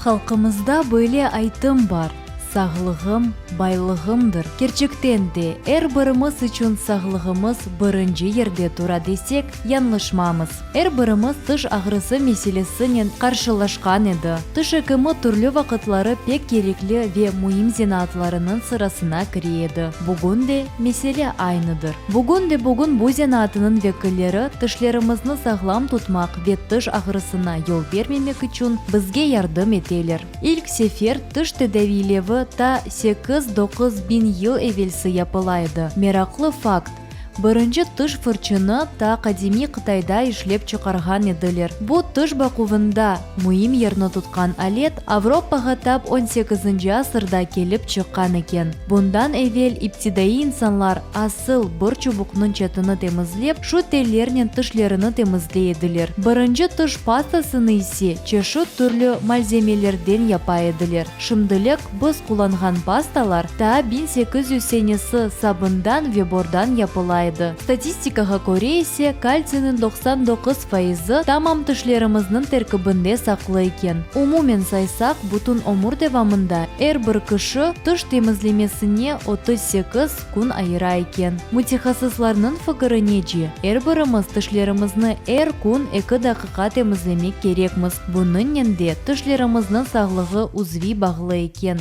Halqımızda böyle aytım bar, Sağlığım, baylığımdır. Kerçekten de, er birimiz içün sağlığımız birinci yerde tura desek, yañlışmamız. Er birimiz tiş ağrısı meselesinen qarşılaşqan edi. Tiş ekimi türlü vaqıtları pek kerekli ve müim zenaatlarınıñ sırasına kire edi. Bugün de mesele aynıdır. Bugün de bugün bu zenaatınıñ vekilleri tişlerimizni sağlam tutmaq ve tiş ağrısına yol bermemek içün bizge yardım eteler. İlk sefer tiş tedaviylevi ta 8-9 biñ yıl evelsi yapıla edi. Meraqlı fakt, Birinci tiş fırçını ta qadimiy Qıtayda işlep çıqarğan ediler. Bu tiş baquvında müim yerni tutqan alet Avropağa tap on sekizinci asırda kelip çıqqan eken. Bundan evel iptidaiy insanlar asıl bir çubuqnıñ çetini temizlep, şu tellernen tişlerini temizley ediler. Birinci tiş pastasını ise çeşit türlü malzemelerden yapa ediler. Şimdilik biz qullanğan pastalar taa 1800 senesi sabından ve bordan yapıla edi. Statistikağa köre ise, kaltsiyniñ 99 faizi tamam tişlerimizniñ terkibinde saqlı eken. Umumen saysaq, bütün ömür devamında er bir kişi tiş temizlemesine 38 kün ayıra eken. Mütehassıslarnıñ fikirinece, er birimiz tişlerimizni er kün eki daqiqa temizlemek kerekmiz, bunıñnen de tişlerimizniñ sağlığı üzviy bağlı eken.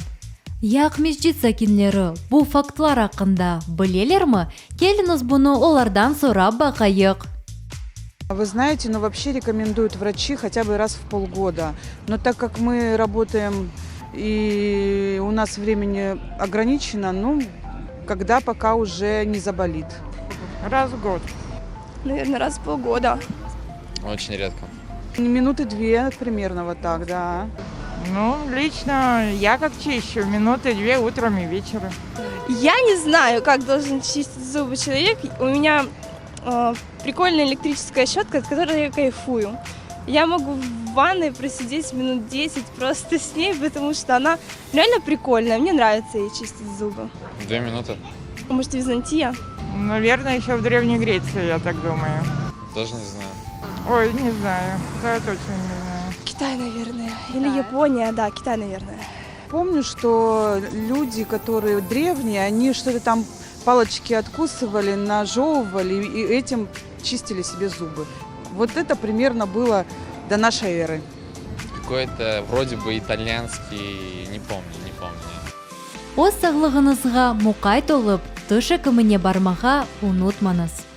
Ya Aqmescit sakinleri bu faktlar aqqında bilelermi? Keliñiz bunı olardan sorap baqayıq. Вы знаете, ну вообще рекомендуют врачи хотя бы раз в полгода. Но так как мы работаем и у нас времени ограничено, ну, когда пока уже не заболит. Раз в год. Наверное, раз в полгода. Очень редко. Минуты две примерно вот так, да. Ну, лично я как чищу, минуты две утром и вечером. Я не знаю, как должен чистить зубы человек. У меня э, прикольная электрическая щетка, от которой я кайфую. Я могу в ванной просидеть минут 10 просто с ней, потому что она реально прикольная. Мне нравится ей чистить зубы. Две минуты. Может, Византия? Наверное, еще в Древней Греции, я так думаю. Даже не знаю. Ой, не знаю. Да, точно не знаю. Китай, наверное. Или Япония, да, Китай, наверное. Помню, что люди, которые древние, они что-то там палочки откусывали, нажевывали и этим чистили себе зубы. Вот это примерно было до нашей эры. Какой-то вроде бы итальянский, не помню, не помню. Öz sağlığıñızğa muqayt olıp, tiş ekimine barmağa unutmañız.